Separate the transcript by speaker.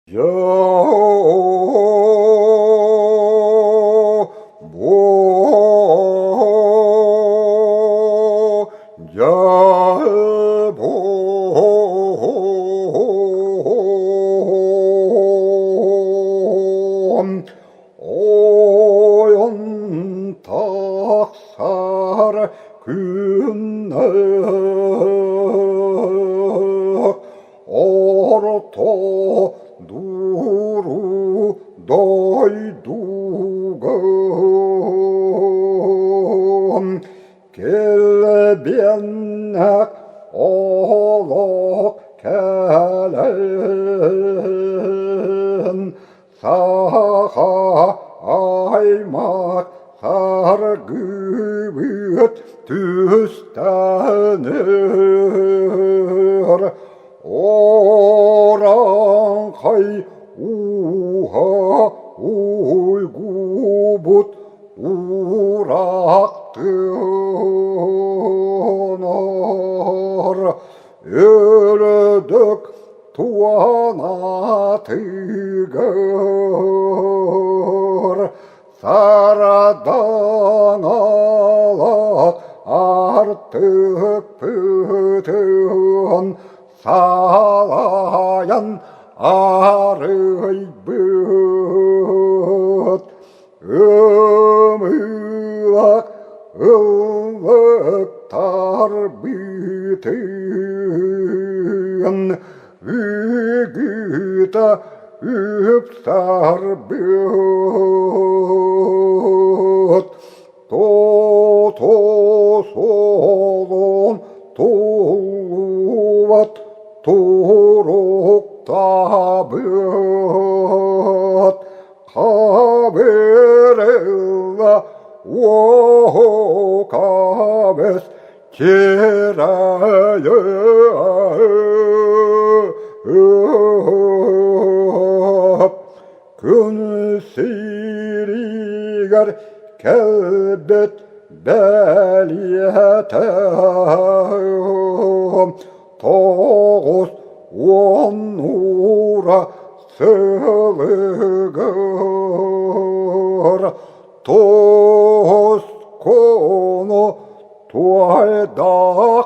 Speaker 1: Ойон тахсар күннээх орто дуру дойдуга килбиэннээх олох кэлэн Саха аймах саргыбыт түстэнэр Оранхай ууһа уйгубут ураахтынар Өрөдөк туонатыгар сарадаҥалаах артыкпытын салайан арыйбыт Ымыылах ыллыктарбытын ыгыта ыпсарбыт тото солон туллубат туруктаабыт Хабырылла уоһукабыс кирайы күн сиригэр кэлбит бэлиэтэ 90 уура Сылыгар тускуну туойдахпын.